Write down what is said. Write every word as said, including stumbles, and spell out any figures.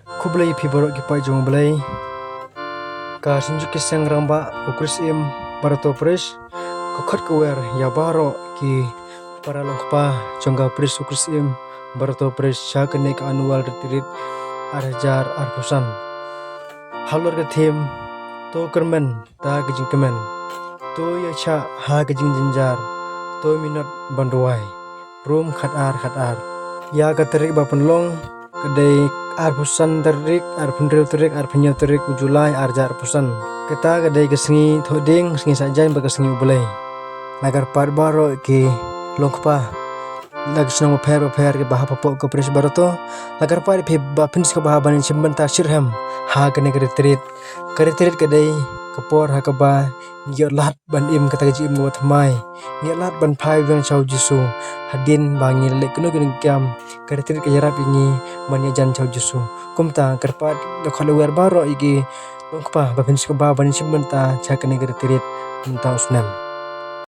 Khublei phi baroh ki paid jong U Blei. Ka Synjuk ki Seng Rangbah u Chris M Barato Parish ka khot ka wer ïa baroh ki para longkpa jong ka Parish u Chris M Barato Parish sha kane ka annual retreat ar hajar arphew san. Halor ka theme, to kyrmen da ka jingkmen, to ïaishah ha ka jingjynjar, to minot ban duwai. Rom khat ar khat ar. Ïa ka tarik ba pynlong ka dei arphew san tarik, arphew hynriew tarik, arphew hynñiew tarik u July ar hajar arphew san. Kata ka dei ka sngi Thohdieng, sngi Saitjaiñ bad ka sngi U Blei. La kyrpad baroh ki longkpa na ki shnong bapher bapher kiba hap hapoh ka Parish Barato, la kyrpad ïa phi ba phin sngewbha ban ïashim bynta shitrhem ha kane ka retreat. Ka retreat ka dei ka por ha kaba ngi ïoh lad ban im kata ka jingim kaba thymmai. Ngi ïoh lad ban phai biang sha U Jisu. Hadien ba ngi leh kino kino ki kam, ka retreat ka ïarap ïa ngi ban ïajan sha U Jisu. Kumta kyrpad, la khot la wer baroh ïa ki longkpa ba phin sngewbha ban ïashim bynta sha kane ka retreat mynta u snem.